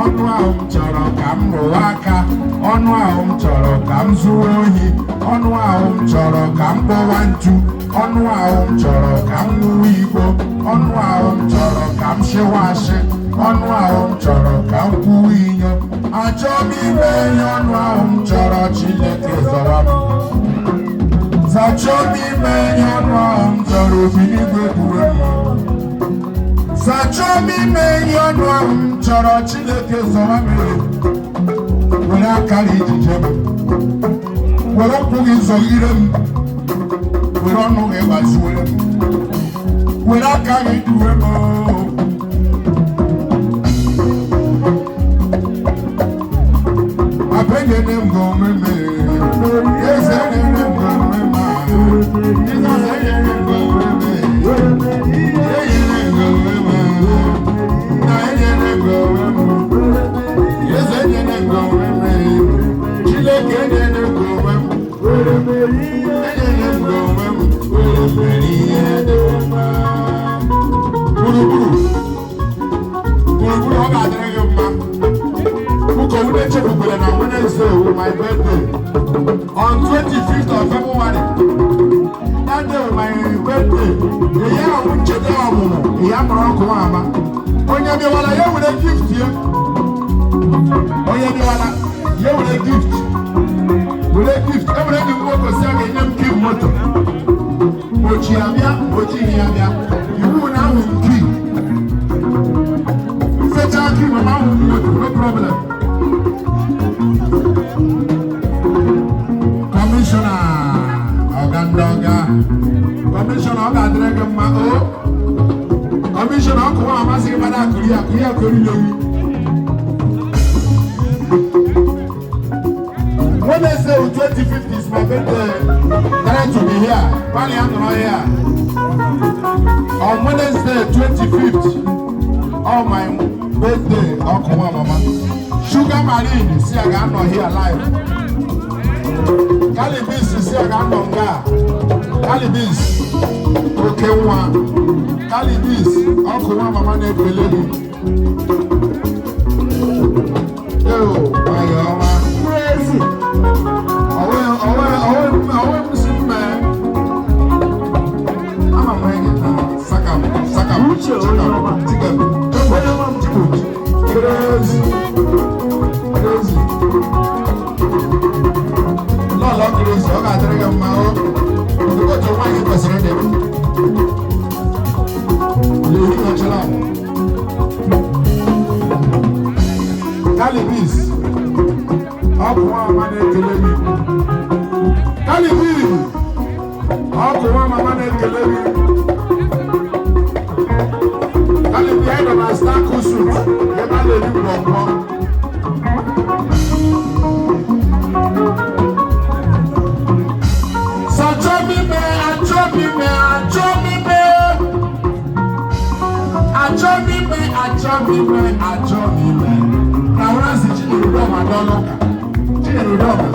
Ọnụ ahụ m chọrọ ka m rụwa aka. Ọnụ ahụ m chọrọ ka m zuo ohi. Ọnụ ahụ m chọrọ ka m kpọwa ntu. Ọnụ ahụ m chọrọ ka m ṅụwa igbo. Ọnụ ahụ m chọrọ ka m shịwa ashị. Ọnụ ahụ m chọrọ ka m kwuwe inyo. Achọ m ime ihe ọnụ ahụ m chọrọ. Chineke zọrọ m. Sachọ m ime ihe ọnụ ahụ m chọrọ. Obiligwe kwuwe m. Sachọ m ime ihe ọnụ ahụ m chọrọ. Chineke zọrọ m. Were akara ijije m, were ụkwụ gị zọgide m, were ọnụ gị gbaziwere m, were aka gị duwe m. Abenyene m gị onwe m, eze enyere m gị onwe m, Jizọs enyere m gị onwe m, enyere m gị onwe m, na enyere m gị onwe m, eze enyere m gị onwe m, Chineke enyere m gị onwe m, enyere m gị onwe m, were mere ihe dị mma. Gburugburu gburugburu, ọ ga-adịrị gị mma. Ụkọ unu echefukwere na Wednesday wụ my birthday, on 25th of February. That day wụ my birthday. Eyi ahụ ncheta ọmụmụ ya mụrụ ọkụ ama. Onye bịawara ya were gift ya. Onye bịawara ya were gift, were gift. E were enyi m nwoke si a ga-enye m key moto. Ochi ya bịa, ochighị ya bịa, iwu na ahụ m key mfecha key, mama ahụ m moto, no problem. Kọmishọna, ọga ndị ọga, kọmishọna, ọ ga-adịrị gị mma o. Kọmishọna, ọkụ nwa amasị gị, mana akụri akụri akụri lewi. Wednesday 25th is my birthday. Try to be here. Gbalịa nọrọ here on Wednesday 25th, on my birthday. Ọkụ nwa mama Sugar Marine si a ga-anọ here live. Calibis si a ga-anọ nga. Calibis, oke nwa Calibis, ọkụ nwa mama na-ekele gị. Eo, nwayọ ọma. Crazy. Ọwẹ́ ọwẹ́ ọwẹ́ ọwẹ́ m si mme. Ama m enyi na sakam sakam. Uche onye ọma. Tigem. Onye ọma m. Crazy. Crazy. Lọlọ crazy, ọ ga-adịrị gị mma o. Otu nwaanyị kwesịrị ịdị. Lehi nọchara. Calibis, ọ bụ nwa mama na-ekele gị. Calibis, ọ bụ nwa mama na-ekele gị. Calibis, anyị nọ na Star Suit ebe a na-eri ngwọngwọ. Sachọ m ime, achọ m ime, achọ m ime. Achọ m ime, achọ m ime, achọ m ime. Na Francis Chinyere Udoma dọlụ ụka. Chinyere Udoma,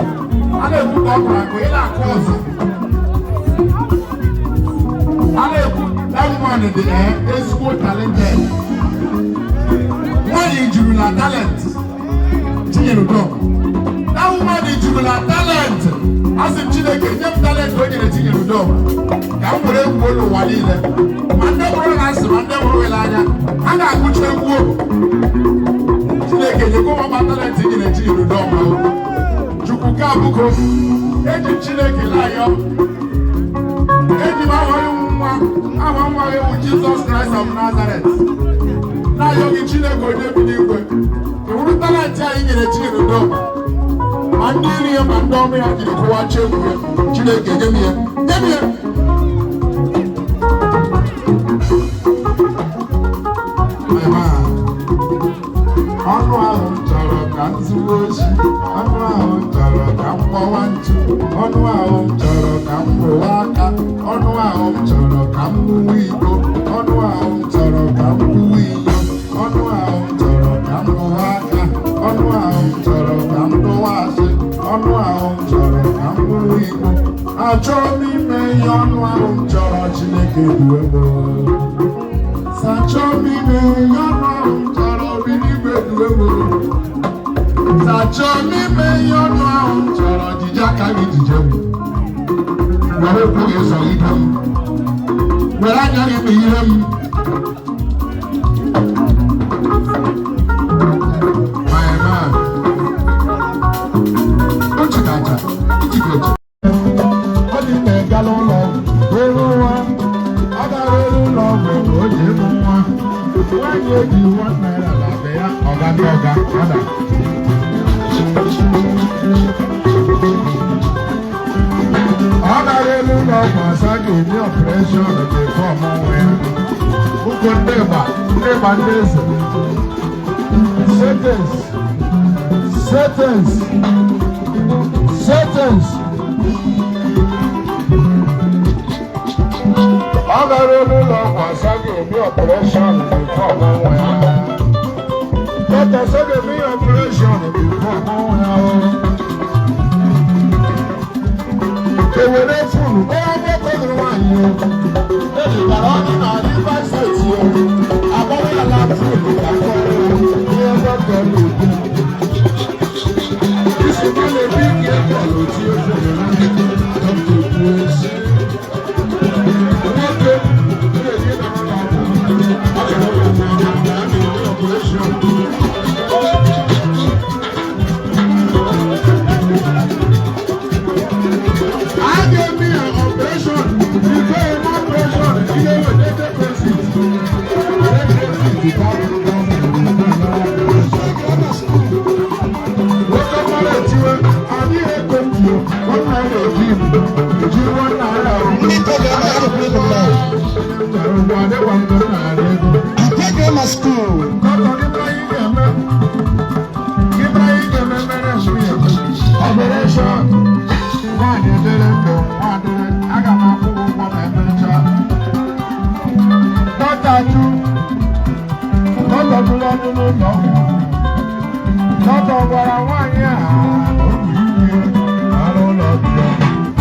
a na-ekwu ka ọ kụrụ akụ, ị na-akụ ọzọ. A na-ekwu that man dị ezigbo talented. Nwaanyị juru na talent. Chinyere Udoma. That woman juru na talent. Asị m Chineke nye m talent o nyere Chinyere Udoma. Ka m were egwu olu ụwa niile. Ma ndị hụrụ na asị ma ndị hụrụ gị n'anya, ha ga-agụcha egwu o. Chineke nyekwa m ọgba talent i nyere Chinyere Udoma o. Chukwu ka abụko. Eji m Chineke layọ. Eji m aha onye nwa, aha nwa gị bụ Jizọs Kraịst of Nazareth. Na-ayọ gị, Chineke onye bi n'igwe. Ị hụrụ talent anyị nyere Chinyere Udoma, ma ndị iri ya ma ndị ọmụ ya jiri kụwachi egwu ya. Chineke nye m ya, nye m ya. My man. Ọnụ ahụ m chọrọ ka m zuo oshi, ọnụ ahụ m chọrọ ka m kpọwa ntu, ọnụ ahụ m chọrọ ka m rụwa aka, ọnụ ahụ m chọrọ ka m ṅụwa igbo, ọnụ ahụ m chọrọ ka m kwuwe inyo, ọnụ ahụ m chọrọ ka m rụwa aka, ọnụ ahụ m chọrọ ka m dụwa asị, ọnụ ahụ m chọrọ ka m ṅụwa igbo. Achọrọ m ime ihe ọnụ ahụ m chọrọ. Chineke duwe m. Sachọ m ime ihe ọnụ ahụ m chọrọ. Bi n'igwe duwe m. Sachọọ m ime ihe ọnụ ahụ m chọrọ, jije aka gị jije m. Were ụkwụ gị zọgide m. Were anya gị mee ihe m. My man. Uche kacha, ijigoji. Ọ dị mma ịgala ụlọ ọgwụ elu nwa. Ọ gara elu ụlọ ọgwụ na o ji ịmụ nwa. Nwaanyị eji ₦1 na be ya, ọga ndị ọga, ọ da. Ọ gara elu ụlọ ọgwụ asa ga-eme operation before ọmụ nwa ya. Ụkọ ndị ịgba, ndị ịgba ndị eze. Sentence. Sentence. Sentence. Ọ gara elu ụlọ ọgwụ asa ga-eme operation before ọmụ nwa ya. Dọkịta asa ga-eme ya operation before ọmụ nwa ya. Ewere funu onye nwoke nụrụ nwaanyị o. Ejikara ọnụ na Rivers State o. Agbawa ala funu ka kọrọ ihe dọkịta na-ekwu. Isi gị na-ebi ike bọọlụ tie fonu na dọkịta ekwuo sị. Nwoke na-eji na ụlọ ọgwụ. Ọ chọrọ ụlọ ọgwụ na a na-eme operation. A ga-eme ya operation before eme operation, ihe weta deposit. Deposit ka ọ bụ. Nwoke mmadụ etiwe, adịghị ego m ji ₦1 eji m eji ₦1. Ndị Grammar School now. Ụgwọ adịkwa ndụ narị ego. Ite Grammar School. Kọtọ gị anyị ga-eme gị anyị ga-eme mere nwunye operation. Nwaanyị dịrị ndụ, nwa dịrị, aga m akwụ gị ụgwọ ma emechaa. Dọkịta jụ, dọkịta jụrụ ọnụ n'ụlọ ọgwụ. Dọkịta gwara nwaanyị a na o buru ibu n'ọrụ ụlọ dị ya.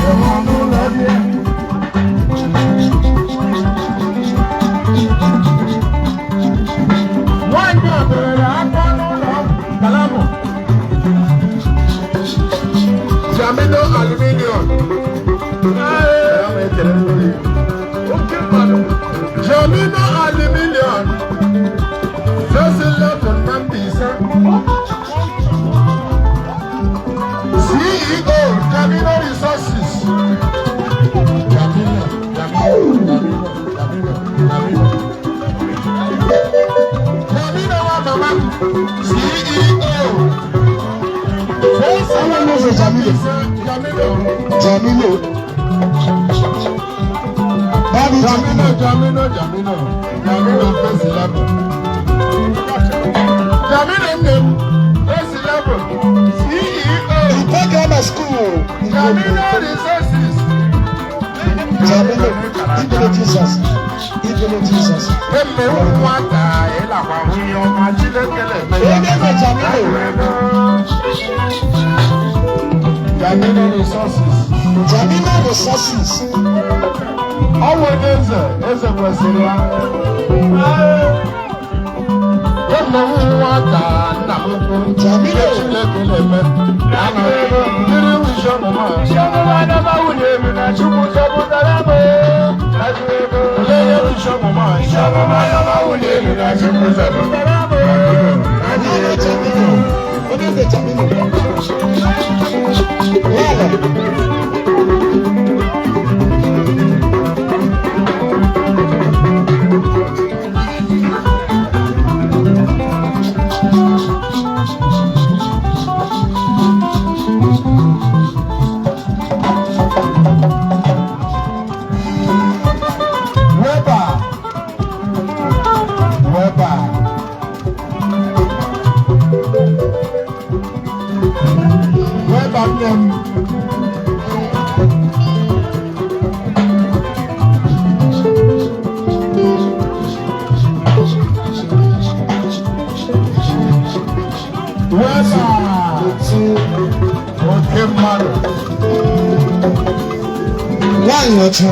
Enwe ọnụ ụlọ dị ya. Nwaanyị a bere akwa n'ụlọ ọgwụ kalamụ. Jamino Aluminium. Jamino Aluminium. First level na Mbaise. CEO Jamino Resources. Jamino, Jamino, Jamino, Jamino, Jamino. Jamino wa mama CEO. First Onye n'ụzọ Jamilo. Jamino. Jamilo. Babi. Jamino, Jamino, Jamino, Jamino first level. Jamino nne m first level. CEO. Ite Grammar School. Jamino Resources. Jamilo. Ibele Jesus. Ibele Jesus. Emme nwata ịlakwa nwunye ọma Chineke na-eme ya. Onye eze Jamilo. Jamino Resources. Jamilo Resources. Ọ bụ onye eze, eze kwesịrị ya. Emme nwata nna m ukwu. Jamilo. Chineke na-eme. Mmiri wisi ọmụma. Chukwu zọpụtara m. Olee wisi ọmụma? Chukwu zọpụtara m. Onye Jamilo. Onye eze Jamilo. Lala. Weber. Weber. Weber nne m. Weber. Oke mmadụ. Nwaanyị ọcha.